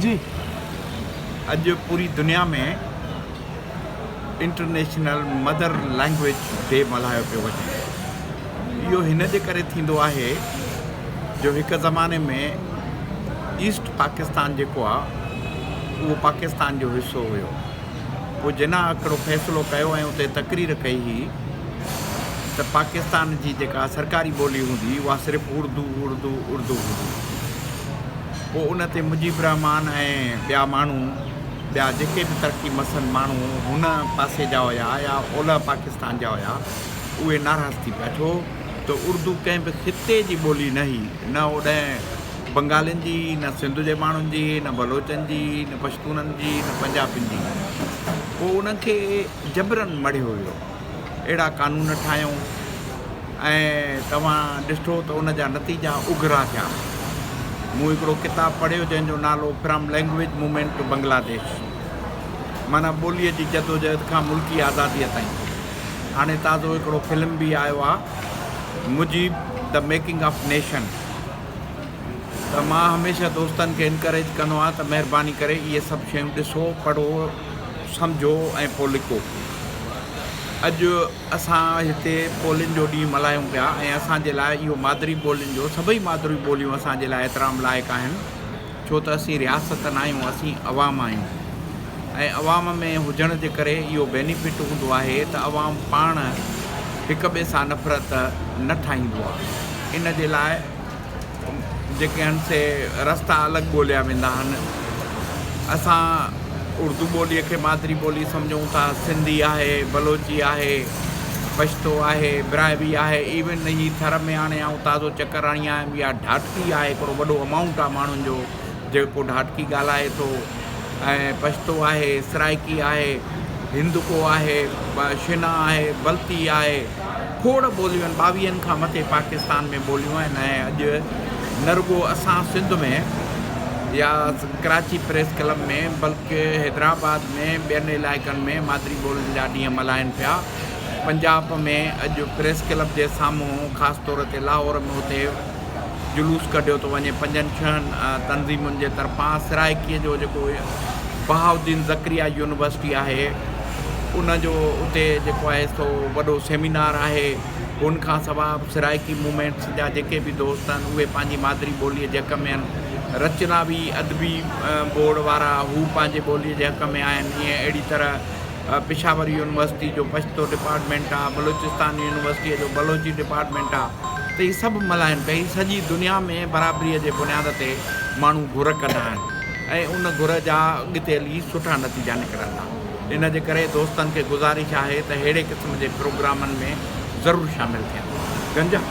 جي. اڄ پوري دنيا ۾ انٽرنيشنل مدر لينگويج ڊي ملهايو پيو وڃي. اهو هن جي ڪري ٿيندو آهي جو هڪ زماني ۾ ايسٽ پاڪستان جيڪو آ اهو پاڪستان جو حصو هيو. پوء جناح هڪڙو فيصلو ڪيو ۽ اتي تقرير ڪئي هئي ته پاڪستان جي جيڪا سرڪاري ٻولي هوندي اها صرف اردو اردو اردو هوندي. پوء ان تي مجيب الرحمان ۽ ٻيا ماڻهو ٻيا جيڪي به ترقي مسند ماڻهو هن پاسي جا هيا يا اولهه پاڪستان جا هيا اهي ناراض ٿي پيا ڇو ته اردو ڪنهن به خطي جي ٻولي نه هئي نه اوڏهن بنگالين جي هئي نه سنڌ جي ماڻهن جي هئي نه بلوچن جي هئي نه پشتونن جي نه پنجابين جي پوء انهن کي جبرن مڙهيو ويو اهڙا قانون ٺاهيائون ۽ توهان ڏٺو ته ان جا نتيجا اگرا ٿيا. مون هڪڙو ڪتاب پڙهيو جنهن جو نالو from language movement to Bangladesh معنيٰ ٻوليء جي جدوجهد کان ملڪي آزاديء تائين. هاڻي تازو هڪڙو فلم به آيو آ Mujib the making of nation ته مان هميشه دوستن کي انڪريج ڪندو آهيان ته مهرباني ڪري اهي سڀ شيون ڏسو، پڙهو، سمجهو ۽ پوء لکو. اڄ اسان هتي ٻولين جو ڏينهن ملهايون پيا ۽ اسان جي لاء اهو مادري ٻولين جو سڀئي مادري ٻوليون اسان جي لاء احترام لائق آهن ڇو ته اسين رياست نه آهيون اسين عوام آهيون ۽ عوام ۾ هجڻ جي ڪري اهو بينيفٽ هوندو آهي ته عوام پاڻ هڪ ٻئي سان نفرت نه ٺاهيندو آهي ان جي لاء جيڪي آهن سي رستا الڳ ڳوليا ويندا آهن. اسان اردو ٻوليء کي مادري ٻولي سمجهون ٿا. سنڌي آهي، بلوچي آهي، پشتو آهي، براهوي آهي، ايون هي ٿر ۾ هاڻي آئون تازو چڪر هڻي آيم اها ڍاٽڪي آهي هڪڙو وڏو امائونٽ آهي ماڻهن جو جيڪو ڍاٽڪي ڳالهائي ٿو ۽ پشتو آهي، سرائڪي آهي، هندڪو آهي، شنا آهي، بلتي آهي. کوڙ ٻوليون آهن، ٻاويهن کان مٿي پاڪستان ۾ ٻوليون آهن ۽ اڄ نه رڳو اسان سنڌ ۾ يا ڪراچي پريس ڪلب ۾ بلڪه حيدرآباد ۾ ٻين علائقن ۾ مادري ٻولين جا ڏينهن ملهائن پيا. پنجاب ۾ اڄ پريس ڪلب جي سامهون خاص طور تي لاهور ۾ اتي جلوس ڪڍيو ٿو وڃي پنجن ڇهن تنظيمن جي طرفان سرائڪيء جو جيڪو بهاء الدين زڪريا يونيورسٽي آهي ان جو اتي جيڪو آهي سو وڏو سيمينار آهي ان کان سواء سرائڪي موومينٽس جا جيڪي به دوست آهن اهي پنهنجي مادري ٻوليء جي حق ۾ آهن رچناوي ادبي بورڊ وارا هو پنهنجي ٻوليء جي حق ۾ آهن ائين اهڙي طرح پشاور يونيورسٽي جو پشتو ڊپارٽمينٽ آ، بلوچستان يونيورسٽيء جو بلوچي ڊپارٽمينٽ آ ته هي سڀ ملهائن پيا. هي سڄي دنيا ۾ برابريء جي بنياد تي ماڻهو گهر ڪندا آهن ۽ ان گهر جا اڳتي هلي سٺا نتيجا نڪرندا. ان جي ڪري دوستن کي گذارش آهي ته ههڙي قسم جي پروگرامن ۾ ضرور شامل ٿين. گنجا.